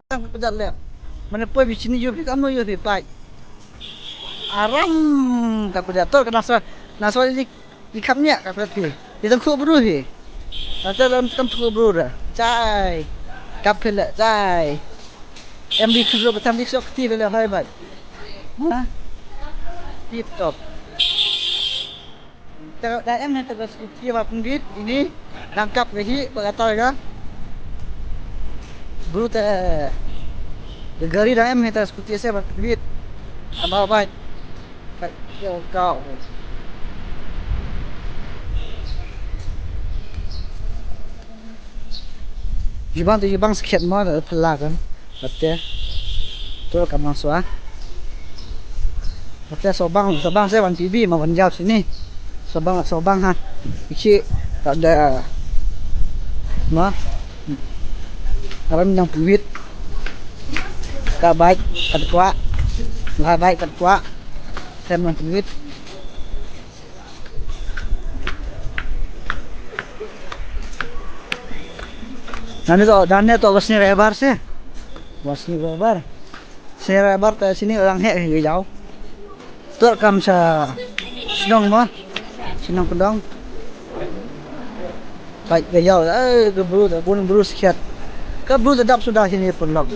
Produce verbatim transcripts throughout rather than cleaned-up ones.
Tang ka jat leh. Mane poi bishni ïoh phi kam no ïoh phi pait. Aram ka kujat tor ka nasa nasa di di kham nya ka kujat phi. Di tang khu bru phi. Nasa lam kam khu bru da. Chai. Kap phi le chai. Em di khu bru tam di sok ti le hai bai. Ha? Tip top. Te da em ne te bas ki ba pynbit ini dang kap ka hi ba ka tar ka. Bru te de gari da em ne te skuti se ba pynbit. Ama bai. Ka ka. Jibang te jibang skhet ma da pelakan. Bate. Tu kam langsung ah. Bate sobang sobang saya wan T V ma wan jauh sini. Sobang sobang ha. Iki tak ada. Ma. Aram yang puwit. Ka baik kat kuak. Lah baik kat kuak. Saya yang puwit. Nane to, nane to wasni rebar se. Wasni rebar. Sni rebar ta sini orang hek hek jauh. Tur kam sa sinong ma. Sinong kedong. Baik ke jauh, eh ke bru ta bun bru sekiat. Ke bru ta dap sudah sini pun lok.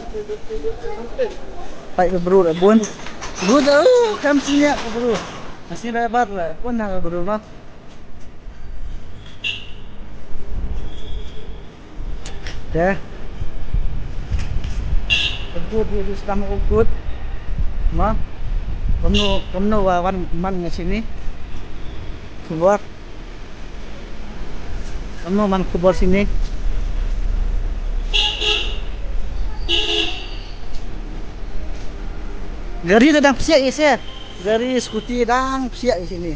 Baik ke bru ta bun. Bru ta eh kam sini ke bru. Sni rebar la pun na ke bru ma. Te. Kut di di sedang ukut. Ma. Kamu kamu wa wan man nge sini. Keluar. Kamu man kubur sini. Gari te dang psiak ise. Gari skuti dang psiak ise ni.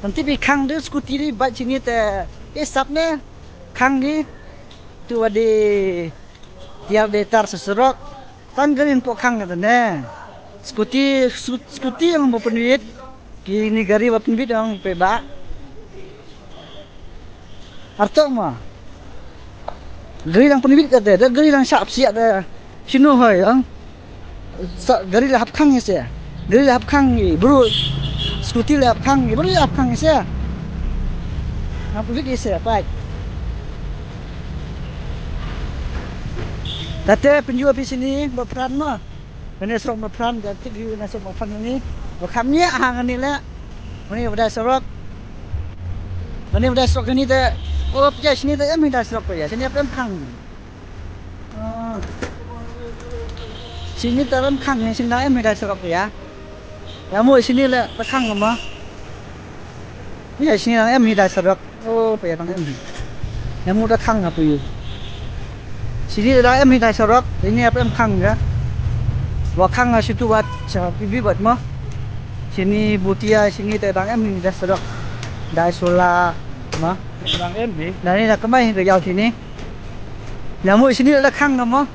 Nanti bi khang de skuti di bat sini te isap ne khang di tu adi tiap de tar seserok. Tang gari po khang te ne. Skuti skuti yang mo penwit. Kini gari ba pynbit dang pe ba. Artok ma. Gari dang pynbit kate, da gari dang sap siak da. Sino hoi ang. Sa gari la hap khang ise. Gari la hap khang i bru. Skuti la hap khang i bru la hap khang ise. Hap pynbit ise pai. Tate pynju api sini ba pran ma. Mane srok ma pran da tip yu na srok ma pran ni. Ba kham nia ha ngani le. Mane ba dai srok. Mane ba dai srok ni te. O pya sini te em dai srok ya. Sini em khang. Sini te em khang ni sini em dai srok ya. Ya mo sini le ba khang ma. Ya sini em dai srok. Oh, pa ya tang em. Ya mu da khang apa yu. Sini da em hi dai sarok, ini apa em khang ga. Wa khang ga situ wat sa pibi wat ma. Sini butia sini te dang em hi dai sarok. Dai sola ma. Dang em hi. Nah, ini nak kemai ga yau sini. Ya mu sini da khang ga ma.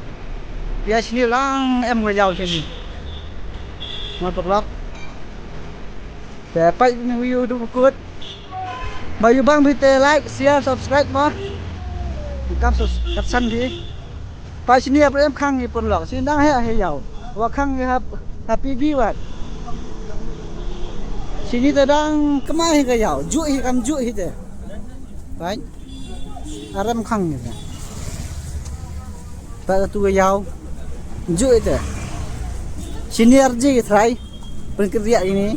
Ya sini lang em ga yau sini. Ma perlak. Te pai ni yu du kut. Ba yu bang phi te like, share, subscribe mo. Kam sus katsan phi. Pa sini ap em khang i pun lok. Sini dang he he yau. Wa khang i hap happy bi wat. Sini te dang kemai he ka yau. Ju hi kam ju hi te. Right. Arem khang ni te. Ta tu ka yau. Ju hi te. Sini arji trai. Pengkeriak ini.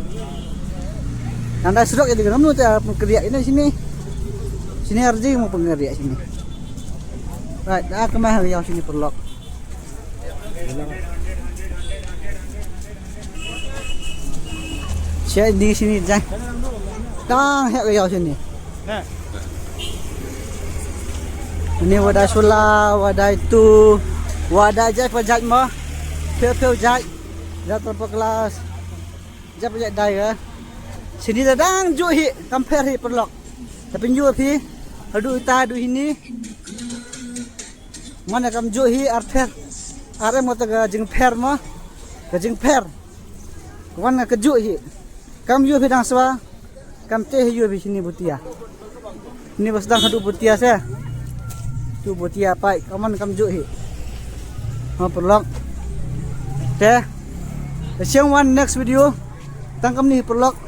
Nanda serok itu kan menu te pengkeriak ini sini. Sini arji mau pengkeriak sini. Right, dah kemah yau sini perlok. Siap di sini jai. Tang hek yau sini. Ini wadai sula, wadai tu, wadai jai pajai mah. Pil pil jai. Jai terpeklas. Jap jap dai ga. Sini da dang ju hi kam pher hi perlok. Tapi ju phi. Hadu ita hadu hini. Mana kam ju hi ar pher. Are mo ta ga jing pher mo. Ga jing pher. Wan ka ju hi. Kam ju phi dang swa. Kam te hi ju phi sini butia. Ni bas dang hadu butia se. Tu butia pai kaman kam ju hi. Ha, paralok. Te, te shem wan next video. Tang kumne paralok.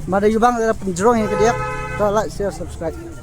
Mada ïa u bang da pynjrong hi ka diak. To like, share, subscribe.